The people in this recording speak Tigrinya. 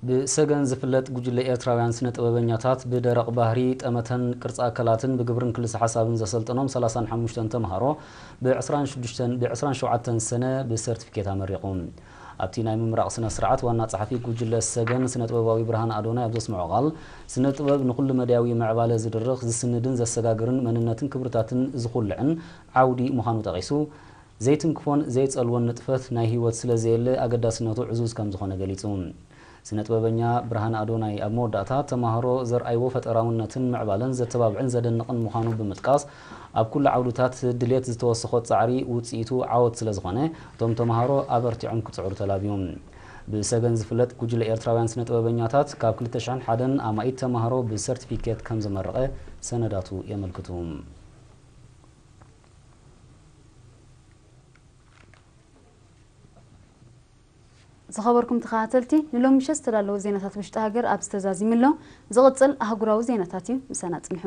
ብሰገን ዝፍለጥ ጉጅለ ኤርትራውያን ስነ ጥበበኛታት ብደረቕ ባህሪ፣ ጠመተን ቅርጺ ኣካላትን ብግብርን ክልሰ ሓሳብን ዘሰልጠኖም ሰላሳን ሓሙሽተን ተምሃሮ ብ ዕስራን ሽዱሽተን፣ ብ ዕስራን ሸውዓተን ሰነ ብሰርቲፊኬት ኣመሪቑ። ኣብቲ ናይ ምምራቕ ስነ ስርዓት ዋና ጸሓፊ ጉጅለ ሰገን ስነ ጥበባዊ ብርሃን ኣዶናይ ኣብ ዘስምዖ ቃል፣ ስነ ጥበብ ንኹሉ መዳያዊ ምዕባለ ዝድርኽ፣ ዝስንድን ዘሰጋግርን መንነትን ክብርታትን ዝኹልዕን ዓውዲ ምዃኑ ጠቒሱ፣ ዘይትንክፎን ዘይጸልዎን ንጥፈት ናይ ህይወት ስለ ዘየለ ኣገዳስነቱ ዕዙዝ ከም ዝኾነ ገሊጹ። ስነ ጥበበኛ ብርሃን ኣዶናይ ኣብ መወዳእታ፣ ተማሃሮ ዘርኣይዎ ፈጠራውነትን ምዕባለን ዘተባብዕን ዘደንቕን ምዃኑ ብምጥቃስ፣ ኣብ ኩሉ ዓውድታት ድሌት ዝተወሰኾ ጻዕሪ ውጽኢቱ ዓወት ስለ ዝኾነ፣ እቶም ተማሃሮ ኣበርቲዖም ክጽዕሩ ተላብዮም። ብሰገን ዝፍለጥ ጉጅለ ኤርትራውያን ስነ ጥበበኛታት ካብ ክልተ ሽሕን ሓደን ኣማኢት ተማሃሮ ብሰርቲፊኬት ከም ዘመረቐ ሰነዳቱ የመልክቱ። ዝኸበርኩም ተኸታተልቲ፣ ንሎሚ ምሸት ዝተዳለወ ዜናታት ውሽጢ ሃገር ኣብዚ ተዛዚሙ ኣሎ። ዝቕጽል ኣህጉራዊ ዜናታት እዩ። ምሳና ጽንሑ።